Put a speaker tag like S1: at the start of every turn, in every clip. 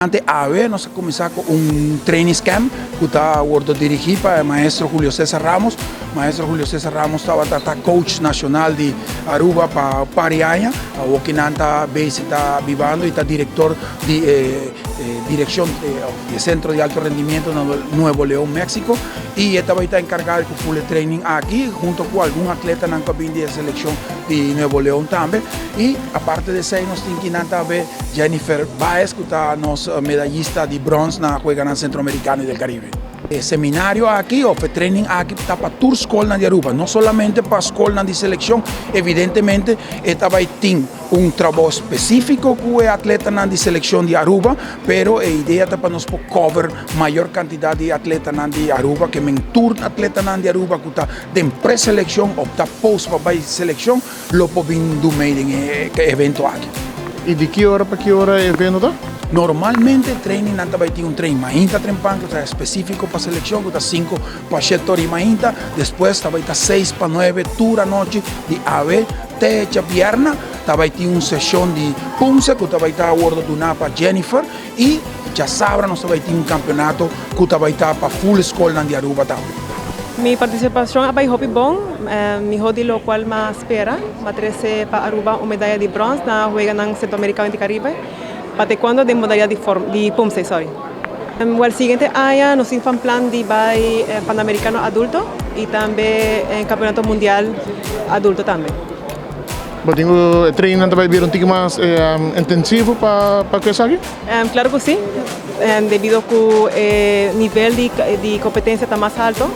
S1: Ante awe nos a cuminsa cu un training camp cu ta wordo dirigi pa e maestro Julio Cesar Ramos. Maestro Julio Cesar Ramos tabata ta coach nacional di Aruba pa par di aña. Awoki nan ta base ta bibando y ta director di e direccion di e centro di alto rendimiento na Nuevo Leon, Mexico. Y e tabata encarga cu full e training aki hunto cu algun atletanan cu a bin di e seleccion di Nuevo Leon tambe. Y aparte di esey nos tin kinan tambe Jennifer Baez cu ta nos medallista di brons na Jueganan Centroamericano y del Caribe. E seminario aki of e training aki ta pa tur scolnan di Aruba, no solamente pa scolnan di seleccion. Evidentemente e ta bay tin un trabou specifico cu e atletanan di seleccion di Aruba, pero e idea ta pa nos por cover mayor cantidad di atletanan di Aruba, ke men tur atletanan di Aruba cu ta den preseleccion of ta post pa bay seleccion lo por bin do mee den e evento aki.
S2: Y di ki ora pa ki ora e evento ta?
S1: Normalmente trainingnan ta bay tin un train mainta trempan cu ta specifico pa seleccion cu ta 6:55 di mainta, despues ta bay ta 8:55 tur anochi di awe te djabierna ta bay tin un sesion di poomsae cu ta bay ta wordo duna pa Jennifer y djasabra nos ta bay tin un campeonato cu ta bay ta pa full scolnan di Aruba tambe.
S3: Mi participacion a bay hopi bon, miho di locual m'a spera. M'a trece pa Aruba un medaya di brons na Jueganan Centroamericano y di Caribe pa taekwondo den modalidad di form di poomsae, sorry. Well, siguiente aña nos tin van plan di bay Panamericano adulto y tambe Campeonato Mundial adulto tambe.
S2: Bo tin cu e trainingnan ta bay bira un tiki mas intensivo pa cu esaki?
S3: Claro cu si, debido cu e nivel di competencia ta mas alto.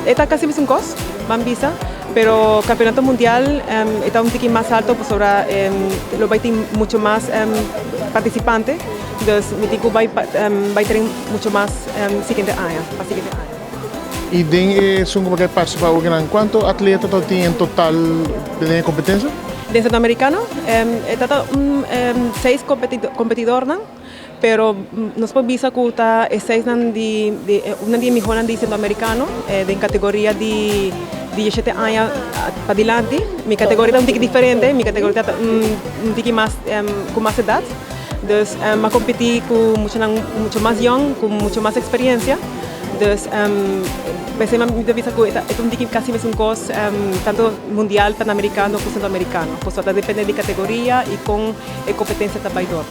S3: E ta casi mesun cos, ban bisa, pero Campeonato Mundial e ta un tiki mas alto pasobra lo bay tin mucho mas participante. Dus mi tin cu bay bay train mucho mas siguiente aña, pa siguiente aña.
S2: Y den esun cu bo ke participa awokinan, cuanto atleta ta tin en total den e competencia?
S3: Den Centroamericano e ta ta un seis competidornan, pero nos por bisa cu ta e seisnan di una di e mihonan di Centroamericano den categoria di 17 aña padilanti. Mi categoria ta un tiki diferente, mi categoria ta un tiki mas cu mas edad. Dus m'a competi cu muchanan mucho mas young, cu mucho mas experiencia. Dus p'esei mi ta bisa cu e ta un tiki casi mesun cos tanto mundial, panamericano cu centroamericano. Pasobra ta depende di categoria y con e competencia ta bay door.